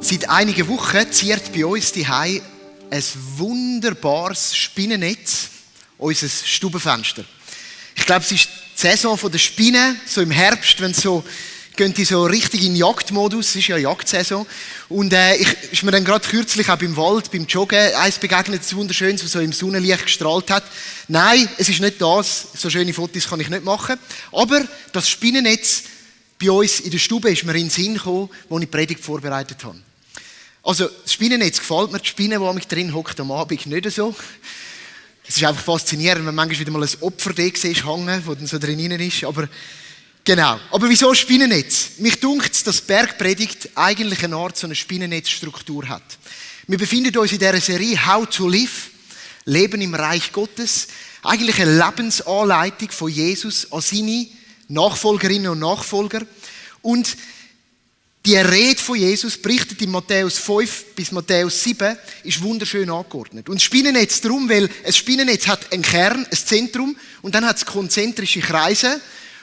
Seit einigen Wochen ziert bei uns zu Hause ein wunderbares Spinnennetz unser Stubenfenster. Ich glaube, es ist die Saison der Spinnen, so im Herbst, wenn so gehen die so richtig in Jagdmodus, es ist ja Jagdsaison. Und ist mir dann gerade kürzlich auch beim Wald, beim Joggen, eins begegnet, das wunderschön so im Sonnenlicht gestrahlt hat. Nein, es ist nicht das, so schöne Fotos kann ich nicht machen. Aber das Spinnennetz bei uns in der Stube ist mir in den Sinn gekommen, als ich die Predigt vorbereitet habe. Also, das Spinnennetz gefällt mir, die Spinne, die mit drin hockt am Abend, nicht so. Es ist einfach faszinierend, wenn manchmal wieder mal ein Opfer da siehst, hängen, das dann so drin ist. Aber, genau. Aber wieso Spinnennetz? Mich dunkt, dass Bergpredigt eigentlich eine Art so eine Spinnennetzstruktur hat. Wir befinden uns in dieser Serie How to Live, Leben im Reich Gottes. Eigentlich eine Lebensanleitung von Jesus an seine Nachfolgerinnen und Nachfolger. Und die Rede von Jesus, berichtet in Matthäus 5 bis Matthäus 7, ist wunderschön angeordnet. Und das Spinnennetz darum, weil ein Spinnennetz hat einen Kern, ein Zentrum, und dann hat es konzentrische Kreise,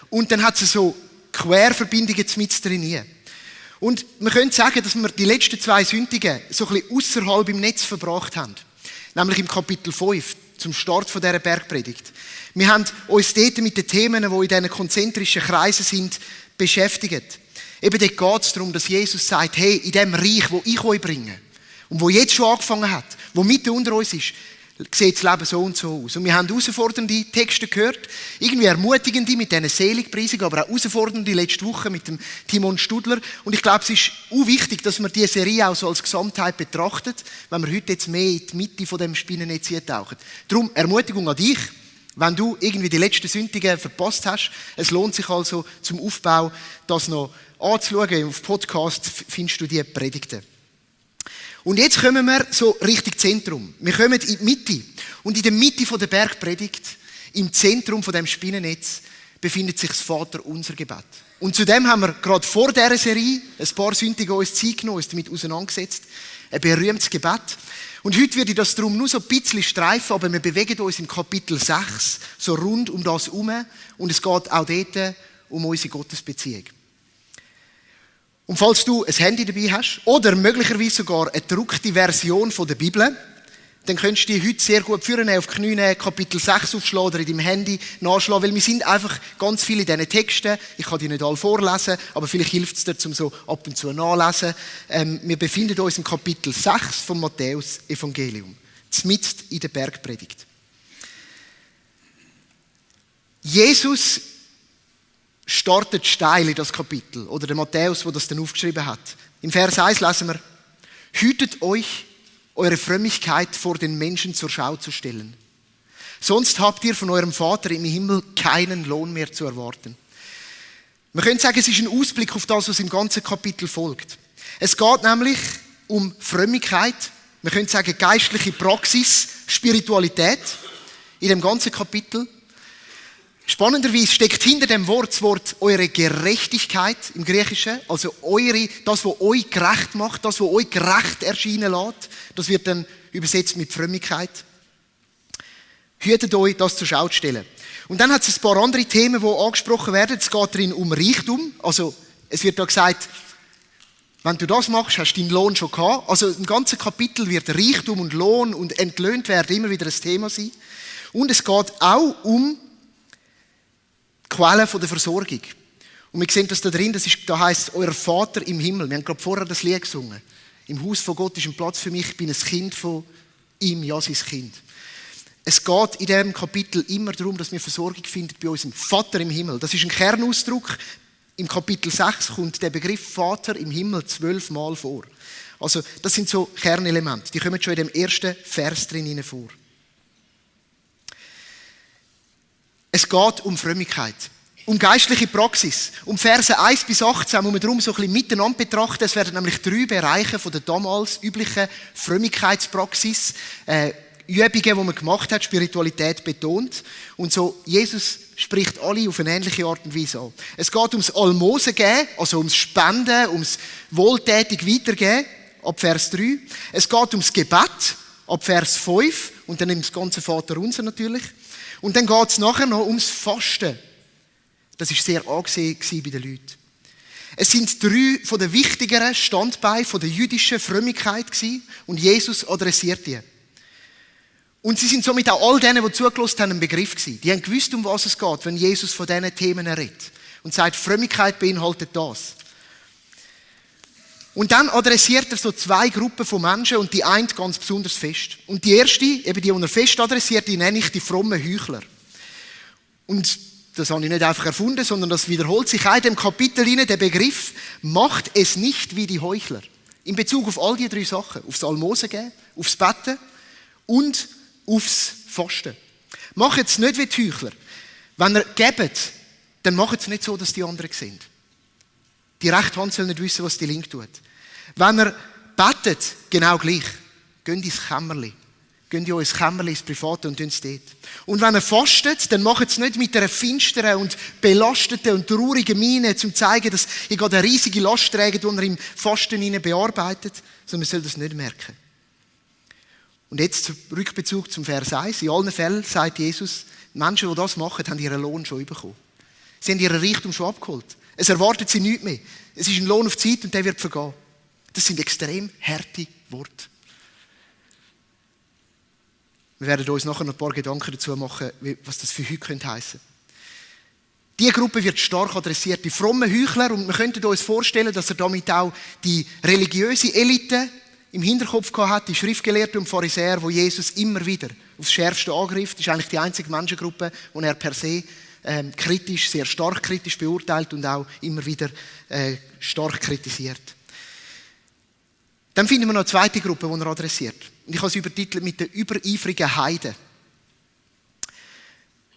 und dann hat es so Querverbindungen mit drin. Und man könnte sagen, dass wir die letzten 2 Sündigen so ein bisschen ausserhalb im Netz verbracht haben. Nämlich im Kapitel 5, zum Start von dieser Bergpredigt. Wir haben uns dort mit den Themen, die in diesen konzentrischen Kreisen sind, beschäftigt. Eben dort geht es darum, dass Jesus sagt, hey, in dem Reich, wo ich euch bringe und wo jetzt schon angefangen hat, wo mitten unter uns ist, sieht das Leben so und so aus. Und wir haben herausfordernde Texte gehört, irgendwie ermutigende mit diesen Seligpreisungen, aber auch herausfordernde letzte Woche mit dem Timon Studler. Und ich glaube, es ist auch wichtig, dass man diese Serie auch so als Gesamtheit betrachtet, wenn wir heute jetzt mehr in die Mitte von dem Spinnennetz tauchen. Darum Ermutigung an dich, wenn du irgendwie die letzten Sündigen verpasst hast. Es lohnt sich also zum Aufbau, das noch anzuschauen. Auf Podcast findest du die Predigten. Und jetzt kommen wir so Richtung Zentrum. Wir kommen in die Mitte. Und in der Mitte von der Bergpredigt, im Zentrum von dem Spinnennetz, befindet sich das Vaterunser Gebet. Und zudem haben wir gerade vor dieser Serie ein paar Sündige uns Zeit genommen, uns damit auseinandergesetzt. Ein berühmtes Gebet. Und heute würde ich das darum nur so ein bisschen streifen, aber wir bewegen uns im Kapitel 6 so rund um das herum. Und es geht auch dort um unsere Gottesbeziehung. Und falls du ein Handy dabei hast oder möglicherweise sogar eine gedruckte Version von der Bibel, dann könntest du die heute sehr gut führen, auf die Knie Kapitel 6 aufschlagen oder in deinem Handy nachschlagen, weil wir sind einfach ganz viele in diesen Texten. Ich kann die nicht alle vorlesen, aber vielleicht hilft es dir, zum so ab und zu nachlesen. Wir befinden uns im Kapitel 6 vom Matthäus-Evangelium, mitten in der Bergpredigt. Jesus startet steil in das Kapitel, oder der Matthäus, der das dann aufgeschrieben hat. Im Vers 1 lesen wir, hütet euch, eure Frömmigkeit vor den Menschen zur Schau zu stellen. Sonst habt ihr von eurem Vater im Himmel keinen Lohn mehr zu erwarten. Man könnte sagen, es ist ein Ausblick auf das, was im ganzen Kapitel folgt. Es geht nämlich um Frömmigkeit, man könnte sagen geistliche Praxis, Spiritualität in dem ganzen Kapitel. Spannenderweise steckt hinter dem Wort das Wort eure Gerechtigkeit im Griechischen, also das, was euch gerecht macht, das, was euch gerecht erscheinen lässt. Das wird dann übersetzt mit Frömmigkeit. Hütet euch, das zur Schau zu stellen. Und dann hat es ein paar andere Themen, die angesprochen werden. Es geht darin um Reichtum. Also es wird da gesagt, wenn du das machst, hast du deinen Lohn schon gehabt. Also im ganzen Kapitel wird Reichtum und Lohn und entlöhnt werden immer wieder ein Thema sein. Und es geht auch um Quellen der Versorgung. Und wir sehen das da drin, da heisst euer Vater im Himmel. Wir haben gerade vorher das Lied gesungen. Im Haus von Gott ist ein Platz für mich, ich bin ein Kind von ihm, ja, sein Kind. Es geht in diesem Kapitel immer darum, dass wir Versorgung finden bei unserem Vater im Himmel. Das ist ein Kernausdruck. Im Kapitel 6 kommt der Begriff Vater im Himmel 12 Mal vor. Also das sind so Kernelemente. Die kommen schon in dem ersten Vers drin vor. Es geht um Frömmigkeit, um geistliche Praxis. Um Verse 1 bis 18 muss man darum so ein bisschen miteinander betrachten. Es werden nämlich 3 Bereiche von der damals üblichen Frömmigkeitspraxis, Übungen, die man gemacht hat, Spiritualität betont. Und so, Jesus spricht alle auf eine ähnliche Art und Weise an. Es geht ums Almosen geben, also ums Spenden, ums wohltätig weitergeben, ab Vers 3. Es geht ums Gebet, ab Vers 5. Und dann das ganze Vaterunser natürlich. Und dann geht es nachher noch ums Fasten. Das war sehr angesehen bei den Leuten. Es sind 3 von den wichtigeren Standbeinen von der jüdischen Frömmigkeit gewesen und Jesus adressiert die. Und sie sind somit auch all denen, die zugelassen haben, ein Begriff gewesen. Die haben gewusst, um was es geht, wenn Jesus von diesen Themen redet. Und sagt, Frömmigkeit beinhaltet das. Und dann adressiert er so 2 Gruppen von Menschen und die eine ganz besonders fest. Und die erste, eben die er fest adressiert, die nenne ich die frommen Heuchler. Und das habe ich nicht einfach erfunden, sondern das wiederholt sich auch in dem Kapitel hinein, der Begriff, macht es nicht wie die Heuchler. In Bezug auf all die 3 Sachen. Aufs Almosen geben, aufs Betten und aufs Fasten. Macht es nicht wie die Heuchler. Wenn ihr gebt, dann macht es nicht so, dass die anderen sehen. Die rechte Hand soll nicht wissen, was die linke tut. Wenn ihr betet, genau gleich. Geht ins Kämmerli. Geht in euer Kämmerli, ins Private und tut es dort. Und wenn ihr fastet, dann macht es nicht mit einer finsteren und belasteten und traurigen Miene, um zu zeigen, dass ihr gerade eine riesige Last trägt, die ihr im Fasten bearbeitet, sondern man soll das nicht merken. Und jetzt Rückbezug zum Vers 1. In allen Fällen sagt Jesus, die Menschen, die das machen, haben ihren Lohn schon bekommen. Sie haben ihren Reichtum schon abgeholt. Es erwartet sie nichts mehr. Es ist ein Lohn auf Zeit und der wird vergehen. Das sind extrem harte Worte. Wir werden uns nachher noch ein paar Gedanken dazu machen, was das für heute heissen könnte. Diese Gruppe wird stark adressiert, die frommen Heuchler, und wir könnten uns vorstellen, dass er damit auch die religiöse Elite im Hinterkopf hat, die Schriftgelehrten und Pharisäer, die Jesus immer wieder aufs Schärfste angreift. Das ist eigentlich die einzige Menschengruppe, die er per se kritisch, sehr stark kritisch beurteilt und auch immer wieder stark kritisiert. Dann finden wir noch eine zweite Gruppe, die er adressiert. Und ich habe sie übertitelt mit den übereifrigen Heiden.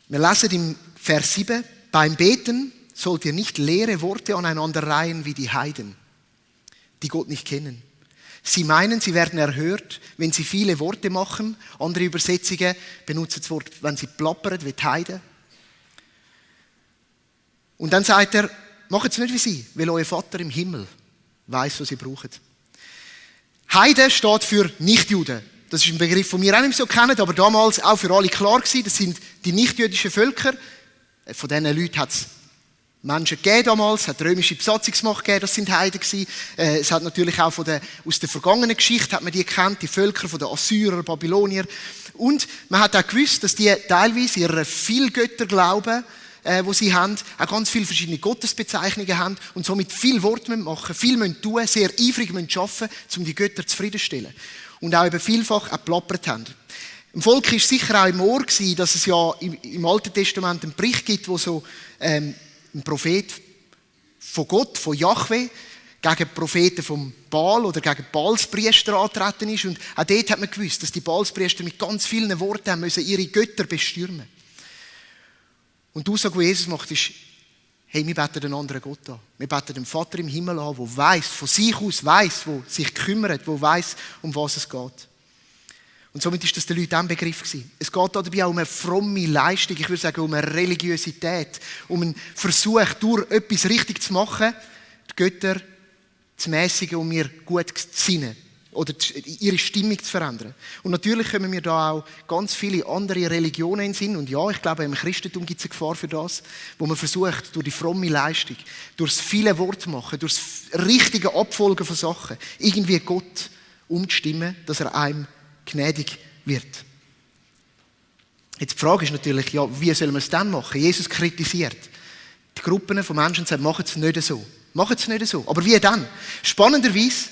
Wir lesen im Vers 7, beim Beten sollt ihr nicht leere Worte aneinander reihen wie die Heiden, die Gott nicht kennen. Sie meinen, sie werden erhört, wenn sie viele Worte machen. Andere Übersetzungen benutzen das Wort, wenn sie plappern, wie die Heiden. Und dann sagt er, macht es nicht wie sie, weil euer Vater im Himmel weiss, was sie brauchen. Heide steht für Nichtjuden. Das ist ein Begriff, den wir auch nicht so kennen, aber damals auch für alle klar gewesen. Das sind die nichtjüdischen Völker. Von diesen Leuten hat es Menschen gegeben damals, es hat römische Besatzungsmacht gegeben, das sind Heiden gewesen. Es hat natürlich auch aus der vergangenen Geschichte, hat man die gekannt, die Völker von den Assyrer, Babylonier. Und man hat auch gewusst, dass die teilweise ihren Vielgötterglauben, wo sie haben, auch ganz viele verschiedene Gottesbezeichnungen haben und somit viel Wort machen müssen, viel tun müssen, sehr eifrig arbeiten müssen, um die Götter zufriedenstellen. Und auch eben vielfach auch plappert haben. Im Volk war sicher auch im Ohr gewesen, dass es ja im Alten Testament einen Bericht gibt, wo so ein Prophet von Gott, von Jahwe, gegen Propheten vom Baal oder gegen Baalspriester angetreten ist. Und auch dort hat man gewusst, dass die Baalspriester mit ganz vielen Worten haben müssen ihre Götter bestürmen. Und die Aussage, die Jesus macht, ist, hey, wir beten den anderen Gott an. Wir beten den Vater im Himmel an, der weiss, von sich aus weiss, der sich kümmert, der weiss, um was es geht. Und somit ist das den Leuten auch ein Begriff gewesen. Es geht dabei auch um eine fromme Leistung, ich würde sagen, um eine Religiosität, um einen Versuch, durch etwas richtig zu machen, die Götter zu mäßigen, um mir gut zu sinnen oder ihre Stimmung zu verändern. Und natürlich kommen wir da auch ganz viele andere Religionen in den Sinn. Und ja, ich glaube, im Christentum gibt es eine Gefahr für das, wo man versucht, durch die fromme Leistung, durch das viele Wort machen, durch das richtige Abfolgen von Sachen, irgendwie Gott umzustimmen, dass er einem gnädig wird. Jetzt die Frage ist natürlich, ja, wie soll man es dann machen? Jesus kritisiert die Gruppen von Menschen und sagt, macht es nicht so. Macht es nicht so. Aber wie dann? Spannenderweise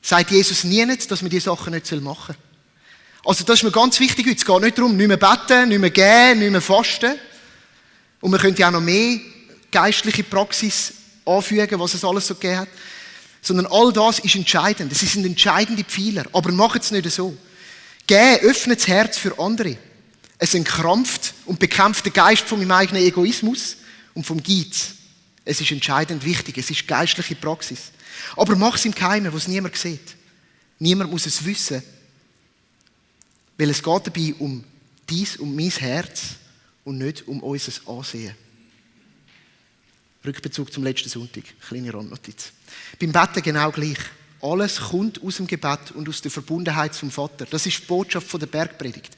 sagt Jesus nie, dass man diese Sachen nicht machen soll. Also das ist mir ganz wichtig heute. Es geht nicht darum, nicht mehr beten, nicht mehr geben, nicht mehr fasten. Und man könnte ja auch noch mehr geistliche Praxis anfügen, was es alles so gegeben hat. Sondern all das ist entscheidend. Es sind entscheidende Pfeiler. Aber macht es nicht so. Geben öffnet das Herz für andere. Es entkrampft und bekämpft den Geist von meinem eigenen Egoismus und vom Geiz. Es ist entscheidend wichtig. Es ist geistliche Praxis. Aber mach es im Geheimen, wo es niemand sieht. Niemand muss es wissen. Weil es geht dabei um dies, um mein Herz und nicht um unser Ansehen. Rückbezug zum letzten Sonntag. Kleine Randnotiz. Beim Betten genau gleich. Alles kommt aus dem Gebet und aus der Verbundenheit zum Vater. Das ist die Botschaft von der Bergpredigt.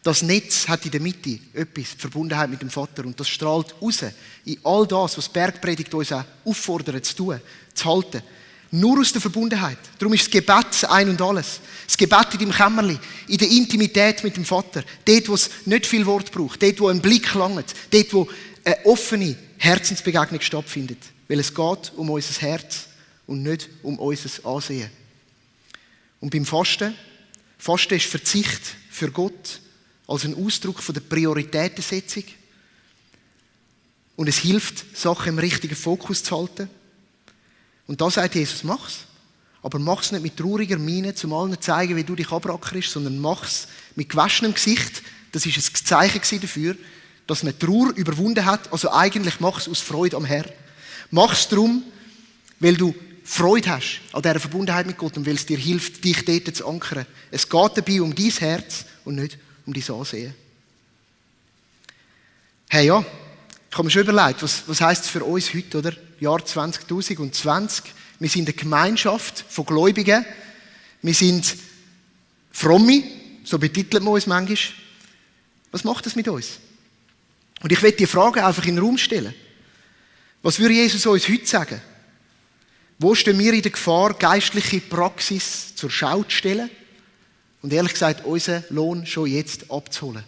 Das Netz hat in der Mitte etwas, die Verbundenheit mit dem Vater. Und das strahlt raus in all das, was die Bergpredigt uns auch auffordert zu tun, zu halten. Nur aus der Verbundenheit. Darum ist das Gebet das Ein und Alles. Das Gebet in deinem Kämmerli, in der Intimität mit dem Vater. Dort, wo es nicht viel Wort braucht. Dort, wo ein Blick langt. Dort, wo eine offene Herzensbegegnung stattfindet. Weil es geht um unser Herz und nicht um unser Ansehen. Und beim Fasten ist Verzicht für Gott als ein Ausdruck von der Prioritätensetzung. Und es hilft, Sachen im richtigen Fokus zu halten. Und da sagt Jesus, mach's. Aber mach's nicht mit trauriger Miene, um allen zu zeigen, wie du dich abrackerst, sondern mach's mit gewaschenem Gesicht. Das ist ein Zeichen dafür, dass man Trauer überwunden hat. Also eigentlich mach's aus Freude am Herrn. Mach's darum, weil du Freude hast an dieser Verbundenheit mit Gott und weil es dir hilft, dich dort zu ankern. Es geht dabei um dein Herz und nicht um dein Ansehen. Hey ja, ich habe mir schon überlegt, was heisst es für uns heute, oder? Jahr 2020. Wir sind eine Gemeinschaft von Gläubigen. Wir sind Fromme, so betitelt man uns manchmal. Was macht das mit uns? Und ich möchte die Frage einfach in den Raum stellen. Was würde Jesus uns heute sagen? Wo stehen wir in der Gefahr, geistliche Praxis zur Schau zu stellen und ehrlich gesagt unseren Lohn schon jetzt abzuholen?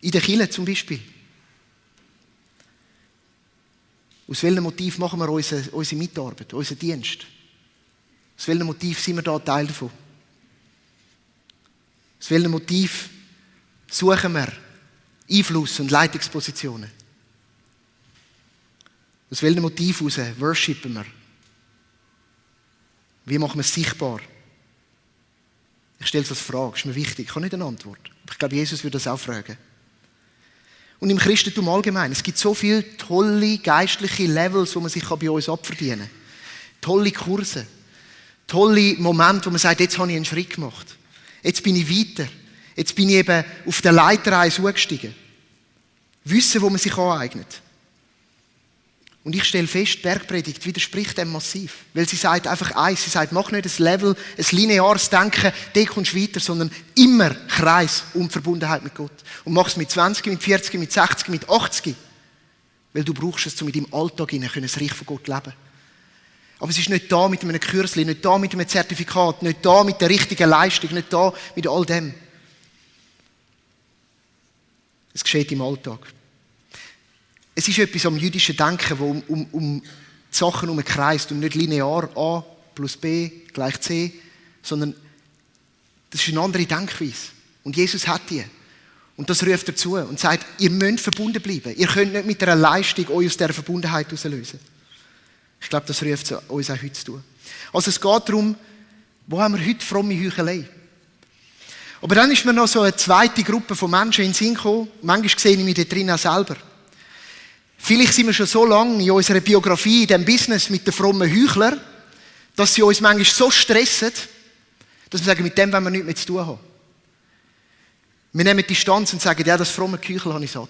In der Kirche zum Beispiel. Aus welchem Motiv machen wir unsere Mitarbeit, unseren Dienst? Aus welchem Motiv sind wir da Teil davon? Aus welchem Motiv suchen wir Einfluss und Leitungspositionen? Aus welchem Motiv heraus worshipen wir? Wie machen wir es sichtbar? Ich stelle es als Frage, ist mir wichtig. Ich habe nicht eine Antwort. Aber ich glaube, Jesus würde das auch fragen. Und im Christentum allgemein. Es gibt so viele tolle geistliche Levels, wo man sich bei uns abverdienen kann. Tolle Kurse. Tolle Momente, wo man sagt, jetzt habe ich einen Schritt gemacht. Jetzt bin ich weiter. Jetzt bin ich eben auf der Leiter zugestiegen. Wissen, wo man sich aneignet. Und ich stelle fest, die Bergpredigt widerspricht dem massiv. Weil sie sagt einfach eins, sie sagt, mach nicht ein Level, ein lineares Denken, da kommst du weiter, sondern immer Kreis um die Verbundenheit mit Gott. Und mach es mit 20, mit 40, mit 60, mit 80. Weil du brauchst es, um in deinem Alltag das Reich von Gott zu leben. Aber es ist nicht da mit einem Kürzli, nicht da mit einem Zertifikat, nicht da mit der richtigen Leistung, nicht da mit all dem. Es geschieht im Alltag. Es ist etwas am jüdischen Denken, das um die Sachen herumkreist und nicht linear A plus B gleich C, sondern das ist eine andere Denkweise. Und Jesus hat die. Und das ruft dazu und sagt, ihr müsst verbunden bleiben. Ihr könnt nicht mit einer Leistung euch aus dieser Verbundenheit herauslösen. Ich glaube, das ruft uns auch heute zu tun. Also es geht darum, wo haben wir heute fromme Heuchelei? Aber dann ist mir noch so eine zweite Gruppe von Menschen in den Sinn gekommen. Manchmal sehe ich mich da drin auch selber. Vielleicht sind wir schon so lange in unserer Biografie, in diesem Business mit den frommen Heuchlern, dass sie uns manchmal so stressen, dass wir sagen, mit dem wollen wir nichts mehr zu tun haben. Wir nehmen Distanz und sagen, ja, das fromme Heuchel habe ich satt.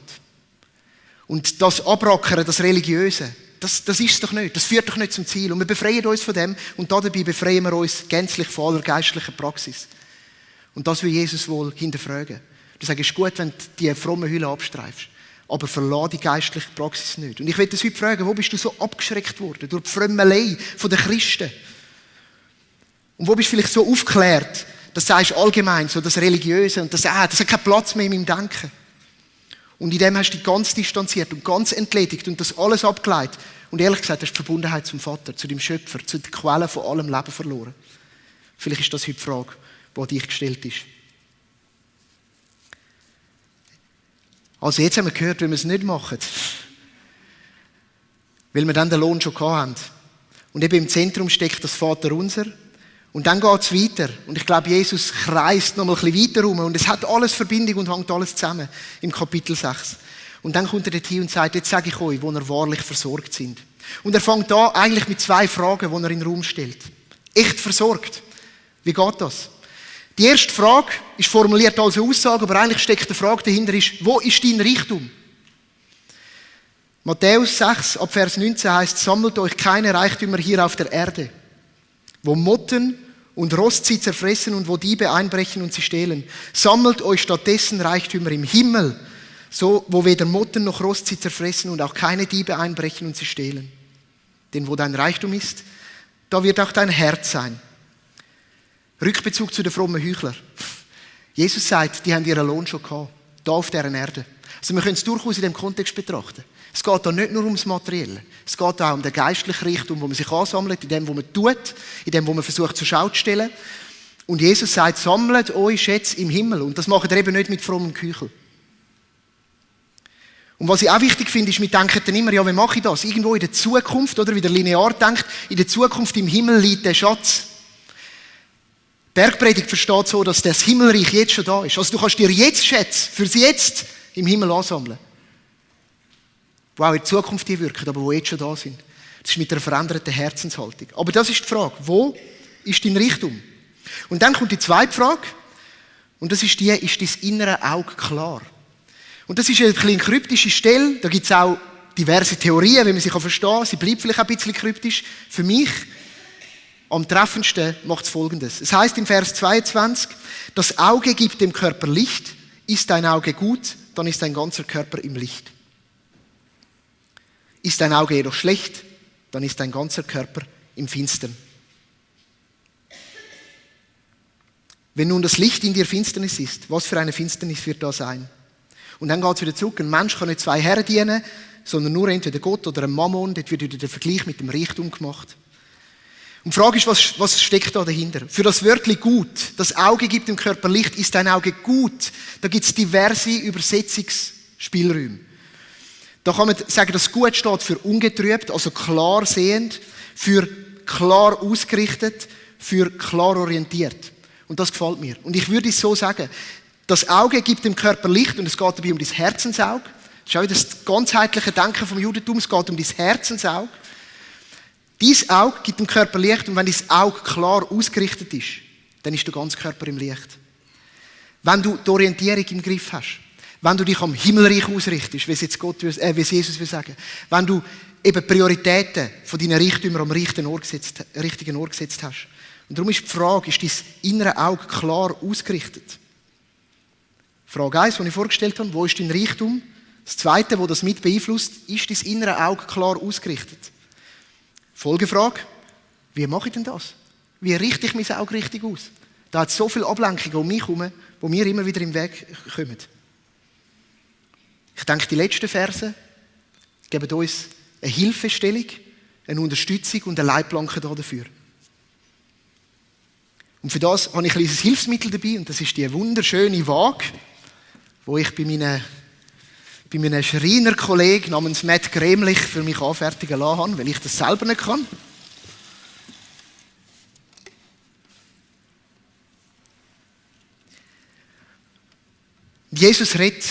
Und das Abrackern, das Religiöse, das ist es doch nicht. Das führt doch nicht zum Ziel. Und wir befreien uns von dem und dabei befreien wir uns gänzlich von aller geistlichen Praxis. Und das will Jesus wohl hinterfragen. Du sagst, es ist gut, wenn du die fromme Hülle abstreifst. Aber verlass die geistliche Praxis nicht. Und ich will das heute fragen, wo bist du so abgeschreckt worden? Durch die Frömmelei der Christen. Und wo bist du vielleicht so aufgeklärt, dass du sagst allgemein, so das Religiöse und das hat keinen Platz mehr in meinem Denken. Und in dem hast du dich ganz distanziert und ganz entledigt und das alles abgeleitet. Und ehrlich gesagt, hast du die Verbundenheit zum Vater, zu dem Schöpfer, zu der Quelle von allem Leben verloren. Vielleicht ist das heute die Frage, die an dich gestellt ist. Also jetzt haben wir gehört, wie wir es nicht machen. Weil wir dann den Lohn schon gehabt haben. Und eben im Zentrum steckt das Vaterunser. Und dann geht es weiter. Und ich glaube, Jesus kreist noch mal ein bisschen weiter rum. Und es hat alles Verbindung und hängt alles zusammen. Im Kapitel 6. Und dann kommt er dorthin und sagt, jetzt sage ich euch, wo ihr wahrlich versorgt sind. Und er fängt da eigentlich mit 2 Fragen, die er in den Raum stellt. Echt versorgt. Wie geht das? Die erste Frage ist formuliert als Aussage, aber eigentlich steckt die Frage dahinter, wo ist dein Reichtum? Matthäus 6, ab Vers 19 heißt, sammelt euch keine Reichtümer hier auf der Erde, wo Motten und Rost sie zerfressen und wo Diebe einbrechen und sie stehlen. Sammelt euch stattdessen Reichtümer im Himmel, so wo weder Motten noch Rost sie zerfressen und auch keine Diebe einbrechen und sie stehlen. Denn wo dein Reichtum ist, da wird auch dein Herz sein. Rückbezug zu den frommen Heuchlern. Jesus sagt, die haben ihren Lohn schon gehabt, da auf dieser Erde. Also wir können es durchaus in dem Kontext betrachten. Es geht da nicht nur ums Materielle. Es geht auch um den geistlichen Reichtum, wo man sich ansammelt, in dem, wo man tut, in dem, wo man versucht zur Schau zu stellen. Und Jesus sagt, sammelt euch Schätze im Himmel. Und das macht ihr eben nicht mit frommem Küchel. Und was ich auch wichtig finde, ist, wir denken dann immer, ja, wie mache ich das? Irgendwo in der Zukunft, oder wie der linear denkt, in der Zukunft im Himmel liegt der Schatz. Bergpredigt versteht so, dass das Himmelreich jetzt schon da ist. Also du kannst dir jetzt Schätze fürs Jetzt im Himmel ansammeln. Die auch in der Zukunft wirken, aber die jetzt schon da sind. Das ist mit einer veränderten Herzenshaltung. Aber das ist die Frage, wo ist dein Reichtum? Und dann kommt die zweite Frage, und das ist die, ist dein innere Auge klar? Und das ist eine bisschen kryptische Stelle, da gibt es auch diverse Theorien, wie man sie verstehen kann. Sie bleibt vielleicht ein bisschen kryptisch. Für mich am treffendsten macht es Folgendes. Es heißt im Vers 22, das Auge gibt dem Körper Licht, ist dein Auge gut, dann ist dein ganzer Körper im Licht. Ist dein Auge jedoch schlecht, dann ist dein ganzer Körper im Finstern. Wenn nun das Licht in dir Finsternis ist, was für eine Finsternis wird da sein? Und dann geht es wieder zurück. Ein Mensch kann nicht zwei Herren dienen, sondern nur entweder Gott oder ein Mammon. Dort wird wieder der Vergleich mit dem Reichtum gemacht. Und die Frage ist, was steckt da dahinter? Für das Wörtchen gut, das Auge gibt dem Körper Licht, ist dein Auge gut? Da gibt es diverse Übersetzungsspielräume. Da kann man sagen, dass gut steht für ungetrübt, also klar sehend, für klar ausgerichtet, für klar orientiert. Und das gefällt mir. Und ich würde es so sagen, das Auge gibt dem Körper Licht und es geht dabei um dein Herzensauge. Das ist auch das ganzheitliche Denken vom Judentum, es geht um dein Herzensauge. Dein Auge gibt dem Körper Licht und wenn dein Auge klar ausgerichtet ist, dann ist der ganze Körper im Licht. Wenn du die Orientierung im Griff hast, wenn du dich am Himmelreich ausrichtest, wie es jetzt wie es Jesus will sagen, wenn du eben Prioritäten von deinen Reichtümern am richtigen Ort gesetzt hast. Und darum ist die Frage, ist dein innere Auge klar ausgerichtet? Frage 1, die ich vorgestellt habe, wo ist dein Reichtum? Das Zweite, wo das mit beeinflusst, ist dein innere Auge klar ausgerichtet? Folgefrage, wie mache ich denn das? Wie richte ich mein Auge richtig aus? Da hat es so viele Ablenkungen um mich herum, die mir immer wieder im Weg kommen. Ich denke, die letzten Verse geben uns eine Hilfestellung, eine Unterstützung und eine Leitplanke dafür. Und für das habe ich ein kleines Hilfsmittel dabei und das ist die wunderschöne Waage, die ich bei meinem Schreinerkollegen namens Matt Gremlich für mich anfertigen lassen habe, weil ich das selber nicht kann. Jesus redet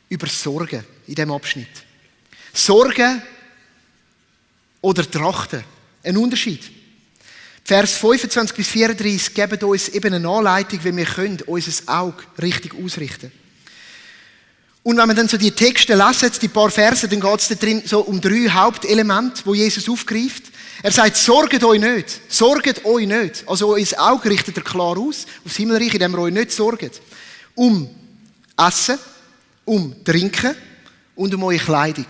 über Sorgen in diesem Abschnitt. Sorgen oder Trachten. Ein Unterschied. Vers 25 bis 34 geben uns eben eine Anleitung, wie wir unser Auge richtig ausrichten können. Und wenn wir dann so die Texte lesen, die paar Verse, dann geht es da drin so um 3 Hauptelemente, die Jesus aufgreift. Er sagt, sorgt euch nicht. Sorgt euch nicht. Also euer Auge richtet er klar aus, aufs Himmelreich, indem ihr euch nicht sorgt. Um Essen, um Trinken und um eure Kleidung.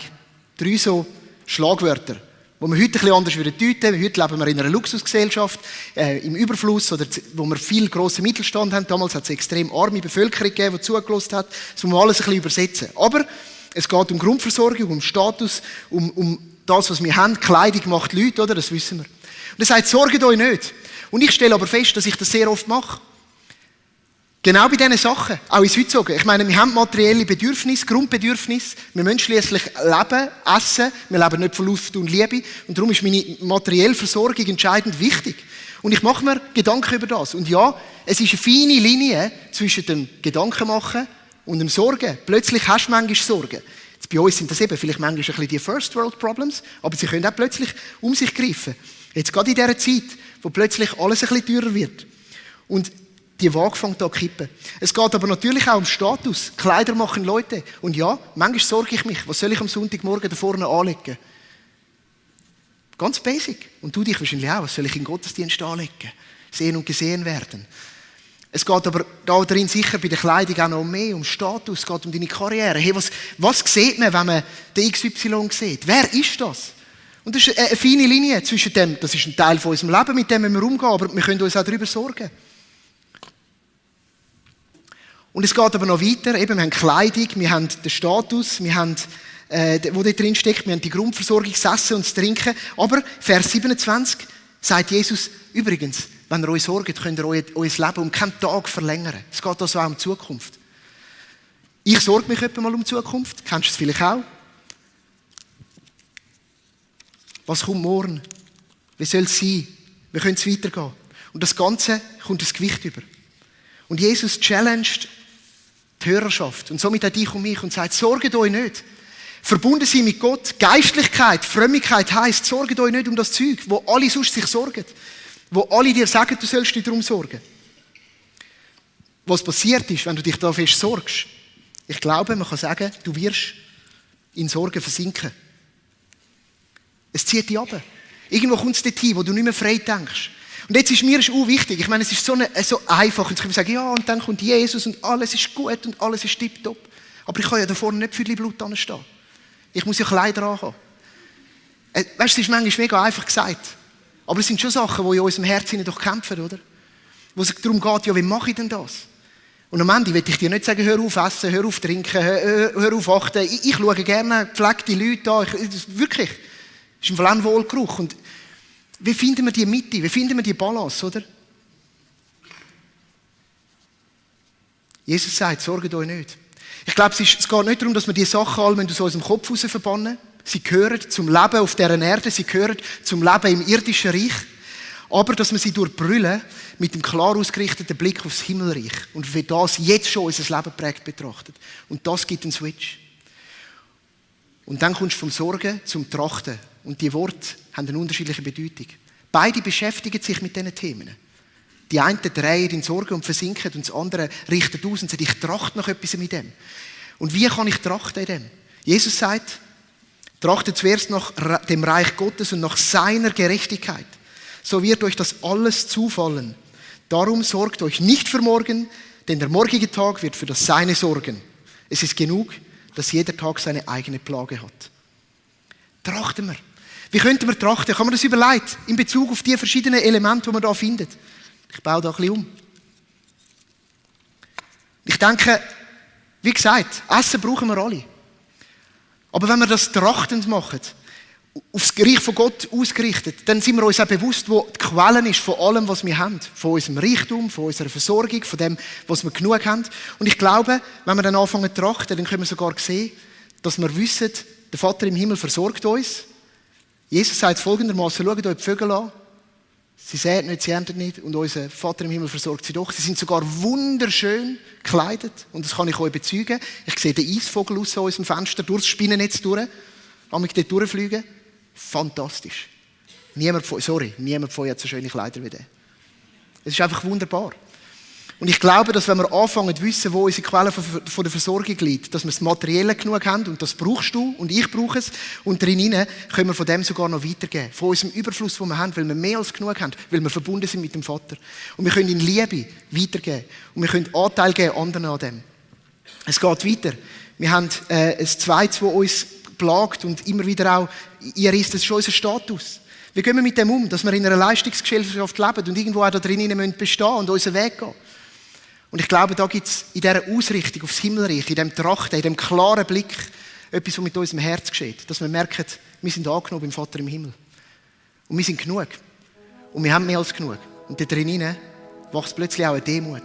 3 so Schlagwörter, die wir heute ein bisschen anders deuten würden. Heute leben wir in einer Luxusgesellschaft, im Überfluss, oder wo wir viel grossen Mittelstand haben. Damals hat es eine extrem arme Bevölkerung gegeben, die zugelassen hat. Das muss man alles ein bisschen übersetzen. Aber es geht um Grundversorgung, um Status, um das, was wir haben. Kleidung macht Leute, oder? Das wissen wir. Und er sagt, sorgt euch nicht. Und ich stelle aber fest, dass ich das sehr oft mache. Genau bei diesen Sachen, auch ins Heutzutage. Ich meine, wir haben materielle Bedürfnisse, Grundbedürfnisse. Wir müssen schliesslich leben, essen. Wir leben nicht von Luft und Liebe. Und darum ist meine materielle Versorgung entscheidend wichtig. Und ich mache mir Gedanken über das. Und ja, es ist eine feine Linie zwischen dem Gedanken machen und dem Sorgen. Plötzlich hast du manchmal Sorgen. Jetzt bei uns sind das eben vielleicht manchmal ein bisschen die First World Problems, aber sie können auch plötzlich um sich greifen. Jetzt gerade in dieser Zeit, wo plötzlich alles ein bisschen teurer wird. Und die Waage fängt an zu kippen. Es geht aber natürlich auch um Status. Kleider machen Leute. Und ja, manchmal sorge ich mich, was soll ich am Sonntagmorgen da vorne anlegen? Ganz basic. Und du dich wahrscheinlich auch, was soll ich in den Gottesdienst anlegen? sehen und gesehen werden. Es geht aber da drin sicher bei der Kleidung auch noch mehr um Status, es geht um deine Karriere. Hey, was sieht man, wenn man den XY sieht? Wer ist das? Und das ist eine feine Linie zwischen dem, das ist ein Teil von unserem Leben, mit dem wir umgehen, aber wir können uns auch darüber sorgen. Und es geht aber noch weiter, eben, wir haben Kleidung, wir haben den Status, wir haben, wo da drin steckt, wir haben die Grundversorgung, das Essen und das Trinken. Aber Vers 27 sagt Jesus, übrigens, wenn ihr euch sorgt, könnt ihr euer Leben um keinen Tag verlängern. Es geht also auch um die Zukunft. Ich sorge mich etwa mal um die Zukunft, kennst du es vielleicht auch? Was kommt morgen? Wie soll es sein? Wie könnte es weitergehen? Und das Ganze kommt das Gewicht über. Und Jesus challenged die Hörerschaft und somit auch dich und mich und sagt, sorgt euch nicht. Verbunden sein mit Gott, Geistlichkeit, Frömmigkeit heisst, sorgt euch nicht um das Zeug, wo alle sonst sich sorgen. Wo alle dir sagen, du sollst dich darum sorgen. Was passiert ist, wenn du dich da fest sorgst, ich glaube, man kann sagen, du wirst in Sorgen versinken. Es zieht dich runter. Irgendwo kommt es dorthin, wo du nicht mehr frei denkst. Und jetzt ist mir auch wichtig, ich meine, es ist so einfach, und ich kann sagen, ja, und dann kommt Jesus und alles ist gut und alles ist tipptopp. Aber ich kann ja da vorne nicht für die Blut anstehen. Ich muss ja Kleider anhaben. Weißt du, es ist manchmal mega einfach gesagt. Aber es sind schon Sachen, die in unserem Herzen doch kämpfen, oder? Wo es darum geht, ja, wie mache ich denn das? Und am Ende will ich dir nicht sagen, hör auf essen, hör auf trinken, hör auf achten. Ich schaue gerne gepflegte Leute an. Wirklich. Es ist ein Wohlgeruch. Und wie finden wir die Mitte? Wie finden wir die Balance, oder? Jesus sagt, sorgt euch nicht. Ich glaube, es geht nicht darum, dass wir diese Sachen alle aus unserem Kopf raus verbannen. Sie gehören zum Leben auf dieser Erde, sie gehören zum Leben im irdischen Reich. Aber dass wir sie durchbrüllen mit dem klar ausgerichteten Blick aufs Himmelreich. Und wie das jetzt schon unser Leben prägt betrachtet. Und das gibt einen Switch. Und dann kommst du vom Sorgen zum Trachten. Und die Worte haben eine unterschiedliche Bedeutung. Beide beschäftigen sich mit diesen Themen. Die einen drehen in Sorge und versinken und das andere richtet aus und sagt, ich trachte nach etwas mit dem. Und wie kann ich trachten in dem? Jesus sagt, trachtet zuerst nach dem Reich Gottes und nach seiner Gerechtigkeit. So wird euch das alles zufallen. Darum sorgt euch nicht für morgen, denn der morgige Tag wird für das Seine sorgen. Es ist genug, dass jeder Tag seine eigene Plage hat. Trachten wir. Wie könnten wir trachten? Kann man das überlegen? In Bezug auf die verschiedenen Elemente, die man da findet. Ich baue da ein bisschen um. Ich denke, wie gesagt, Essen brauchen wir alle. Aber wenn wir das trachtend machen, aufs Reich von Gott ausgerichtet, dann sind wir uns auch bewusst, wo die Quelle ist von allem, was wir haben. Von unserem Reichtum, von unserer Versorgung, von dem, was wir genug haben. Und ich glaube, wenn wir dann anfangen zu trachten, dann können wir sogar sehen, dass wir wissen, der Vater im Himmel versorgt uns. Jesus sagt folgendermaßen, schaut euch die Vögel an. Sie säen nicht, sie ernten nicht und unser Vater im Himmel versorgt sie doch. Sie sind sogar wunderschön gekleidet und das kann ich euch bezeugen. Ich sehe den Eisvogel aus unserem Fenster durchs Spinnennetz durch, kann mich dort durchfliegen. Fantastisch. Niemand von euch hat so schöne Kleider wie der. Es ist einfach wunderbar. Und ich glaube, dass wenn wir anfangen zu wissen, wo unsere Quelle von der Versorgung liegt, dass wir das Materielle genug haben und das brauchst du und ich brauche es und drinnen können wir von dem sogar noch weitergeben. Von unserem Überfluss, den wir haben, weil wir mehr als genug haben, weil wir verbunden sind mit dem Vater. Und wir können in Liebe weitergeben und wir können Anteil geben anderen an dem. Es geht weiter. Wir haben ein Zweites, das uns plagt und immer wieder auch, ihr ist das schon unser Status. Wie gehen wir mit dem um, dass wir in einer Leistungsgesellschaft leben und irgendwo auch da drinnen bestehen und unseren Weg gehen? Und ich glaube, da gibt es in dieser Ausrichtung aufs Himmelreich, in diesem Trachten, in diesem klaren Blick, etwas, was mit unserem Herz geschieht. Dass wir merken, wir sind angenommen beim Vater im Himmel. Und wir sind genug. Und wir haben mehr als genug. Und da drinnen wächst plötzlich auch eine Demut.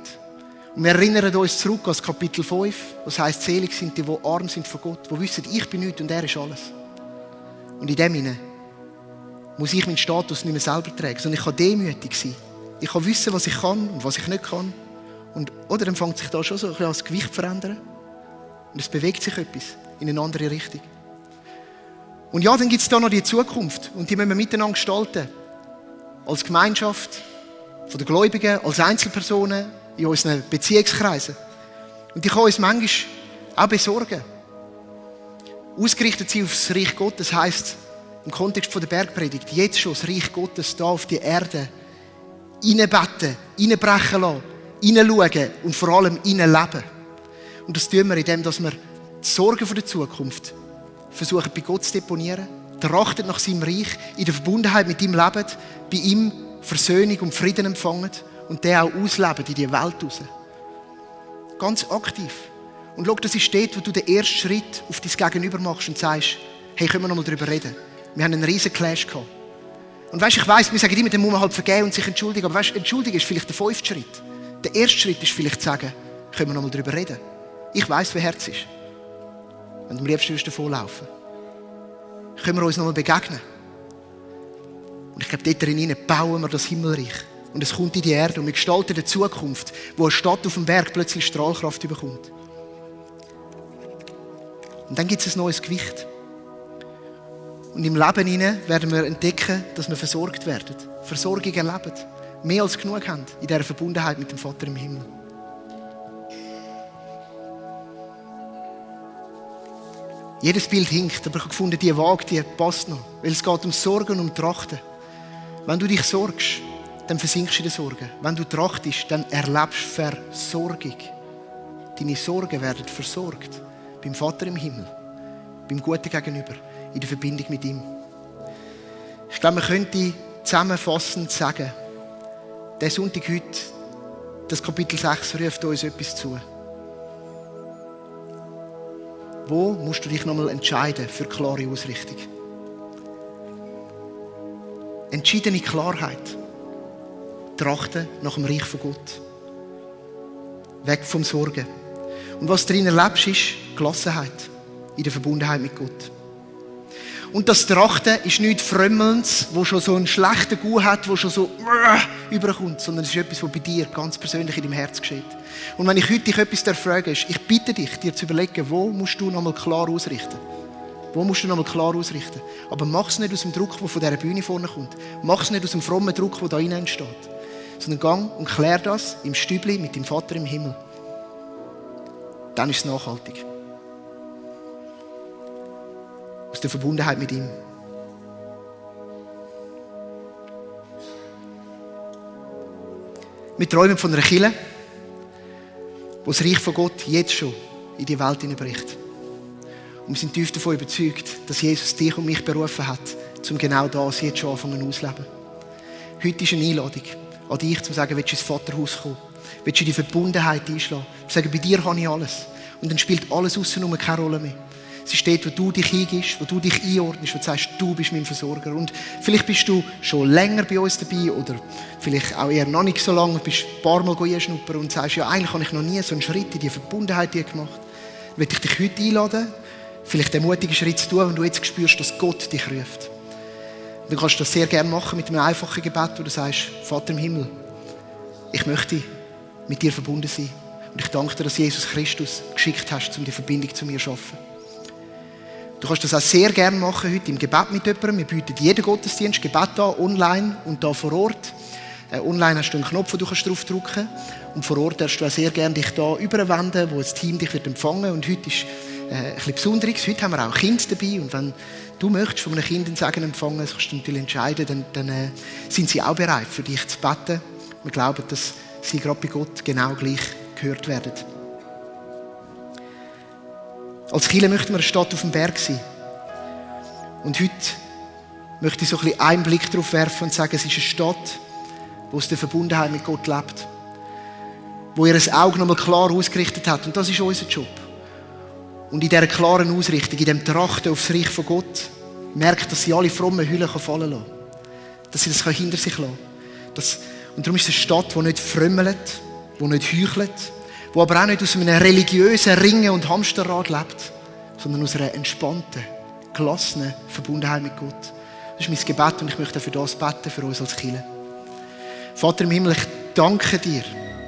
Und wir erinnern uns zurück an das Kapitel 5, was heisst, selig sind die arm sind von Gott, die wissen, ich bin nichts und er ist alles. Und in dem hinein muss ich meinen Status nicht mehr selber tragen, sondern ich kann demütig sein. Ich kann wissen, was ich kann und was ich nicht kann. Und, oder dann fängt sich da schon so ein bisschen das Gewicht verändern. Und es bewegt sich etwas in eine andere Richtung. Und ja, dann gibt es da noch die Zukunft. Und die müssen wir miteinander gestalten. Als Gemeinschaft, von den Gläubigen, als Einzelpersonen, in unseren Beziehungskreisen. Und die kann uns manchmal auch besorgen. Ausgerichtet sein auf das Reich Gottes heisst, im Kontext der Bergpredigt, jetzt schon das Reich Gottes da auf die Erde reinbeten, reinbrechen lassen, hineinschauen und vor allem hineinleben. Und das tun wir, indem wir die Sorgen für die Zukunft versuchen bei Gott zu deponieren, trachtet nach seinem Reich, in der Verbundenheit mit ihm leben, bei ihm Versöhnung und Frieden empfangen und den auch ausleben in die Welt raus. Ganz aktiv. Und schau, das ist dort, wo du den ersten Schritt auf dein Gegenüber machst und sagst, hey, können wir noch mal darüber reden? Wir haben einen riesen Clash gehabt. Und weisst, ich weiss, wir sagen immer, dem muss man halt vergeben und sich entschuldigen. Aber weisst, entschuldigen ist vielleicht der 5. Schritt. Der erste Schritt ist vielleicht zu sagen, können wir noch mal darüber reden? Ich weiss, wer Herz ist. Wenn du am liebsten davonlaufen willst. Können wir uns noch mal begegnen? Und ich glaube, dort drinnen bauen wir das Himmelreich. Und es kommt in die Erde und wir gestalten eine Zukunft, wo eine Stadt auf dem Berg plötzlich Strahlkraft bekommt. Und dann gibt es ein neues Gewicht. Und im Leben hinein werden wir entdecken, dass wir versorgt werden. Versorgung erleben. Mehr als genug haben in dieser Verbundenheit mit dem Vater im Himmel. Jedes Bild hinkt, aber ich habe gefunden, die Waage, die passt noch. Weil es geht um Sorgen und um Trachten. Wenn du dich sorgst, dann versinkst du in den Sorgen. Wenn du trachtest, dann erlebst du Versorgung. Deine Sorgen werden versorgt. Beim Vater im Himmel. Beim Guten gegenüber. In der Verbindung mit ihm. Ich glaube, man könnte zusammenfassend sagen, der Sonntag heute, das Kapitel 6 ruft uns etwas zu. Wo musst du dich nochmal entscheiden für klare Ausrichtung? Entschiedene Klarheit. Trachten nach dem Reich von Gott. Weg vom Sorgen. Und was du darin erlebst, ist Gelassenheit in der Verbundenheit mit Gott. Und das Trachten ist nichts Frömmelndes, wo schon so einen schlechten Gau hat, wo schon so überkommt, sondern es ist etwas, was bei dir ganz persönlich in deinem Herz geschieht. Und wenn ich heute dich etwas fragen darf, ich bitte dich, dir zu überlegen, wo musst du nochmal klar ausrichten? Wo musst du nochmal klar ausrichten? Aber mach es nicht aus dem Druck, der von dieser Bühne vorne kommt. Mach es nicht aus dem frommen Druck, der da innen entsteht. Sondern gang und klär das im Stübli mit dem Vater im Himmel. Dann ist es nachhaltig. Aus der Verbundenheit mit ihm. Wir träumen von einer Kirche, wo das Reich von Gott jetzt schon in die Welt hineinbricht. Und wir sind tief davon überzeugt, dass Jesus dich und mich berufen hat, um genau das jetzt schon anfangen auszuleben. Heute ist eine Einladung an dich, um zu sagen, willst du ins Vaterhaus kommen? Willst du in die Verbundenheit einschlagen? Du sagen, bei dir habe ich alles. Und dann spielt alles außenrum keine Rolle mehr. Es ist dort, wo du dich hingibst, wo du dich einordnest, wo du sagst, du bist mein Versorger. Und vielleicht bist du schon länger bei uns dabei oder vielleicht auch eher noch nicht so lange und bist ein paar Mal einschnuppern und sagst, ja, eigentlich habe ich noch nie so einen Schritt in die Verbundenheit gemacht. Dann möchte ich dich heute einladen, vielleicht den mutigen Schritt zu tun, wenn du jetzt spürst, dass Gott dich ruft. Dann kannst du das sehr gerne machen mit einem einfachen Gebet, wo du sagst, Vater im Himmel, ich möchte mit dir verbunden sein. Und ich danke dir, dass Jesus Christus geschickt hast, um die Verbindung zu mir zu schaffen. Du kannst das auch sehr gerne machen heute im Gebet mit jemandem. Wir bieten jeden Gottesdienst Gebet an, online und da vor Ort. Online hast du einen Knopf, wo du draufdrücken kannst. Und vor Ort darfst du auch sehr gerne dich da überwenden, wo das Team dich wird empfangen. Und heute ist ein bisschen Besonderes. Heute haben wir auch Kinder dabei. Und wenn du möchtest von einem Kind einen Segen empfangen, das kannst du natürlich entscheiden, dann sind sie auch bereit, für dich zu beten. Wir glauben, dass sie gerade bei Gott genau gleich gehört werden. Als Kirche möchten wir eine Stadt auf dem Berg sein. Und heute möchte ich so ein bisschen einen Blick darauf werfen und sagen, es ist eine Stadt, die aus der Verbundenheit mit Gott lebt. Wo ihr ein Auge nochmal klar ausgerichtet hat. Und das ist unser Job. Und in dieser klaren Ausrichtung, in diesem Trachten auf das Reich von Gott, merkt, dass sie alle frommen Hüllen fallen lassen. Dass sie das hinter sich lassen können. Und darum ist es eine Stadt, die nicht frömmelt, die nicht heuchelt, die aber auch nicht aus einem religiösen Ringen und Hamsterrad lebt, sondern aus einer entspannten, gelassenen Verbundenheit mit Gott. Das ist mein Gebet und ich möchte für das beten, für uns als Kirche. Vater im Himmel, ich danke dir,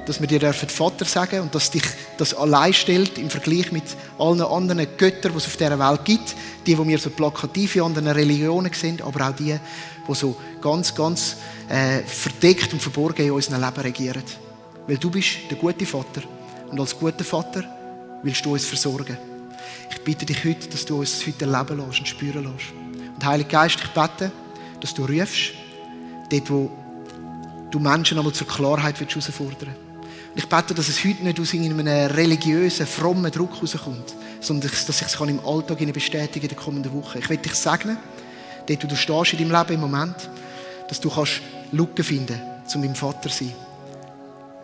dass wir dir Vater sagen dürfen und dass dich das allein stellt im Vergleich mit allen anderen Göttern, die es auf dieser Welt gibt. Die wir so plakativ in anderen Religionen sind, aber auch die so ganz, ganz verdeckt und verborgen in unserem Leben regieren. Weil du bist der gute Vater. Und als guter Vater willst du uns versorgen. Ich bitte dich heute, dass du uns heute erleben lässt und spüren lässt. Und Heiliger Geist, ich bete, dass du rufst, dort wo du Menschen einmal zur Klarheit herausfordern willst. Ich bete, dass es heute nicht aus irgendeinem religiösen, frommen Druck herauskommt, sondern dass ich es im Alltag bestätigen in den kommenden Wochen. Ich will dich segnen, dort wo du stehst in deinem Leben im Moment, dass du Lücken finden kannst, um beim Vater zu sein.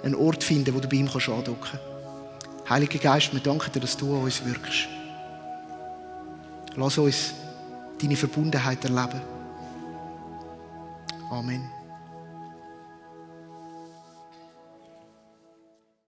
Einen Ort finden, wo du bei ihm andocken kannst. Heiliger Geist, wir danken dir, dass du an uns wirkst. Lass uns deine Verbundenheit erleben. Amen.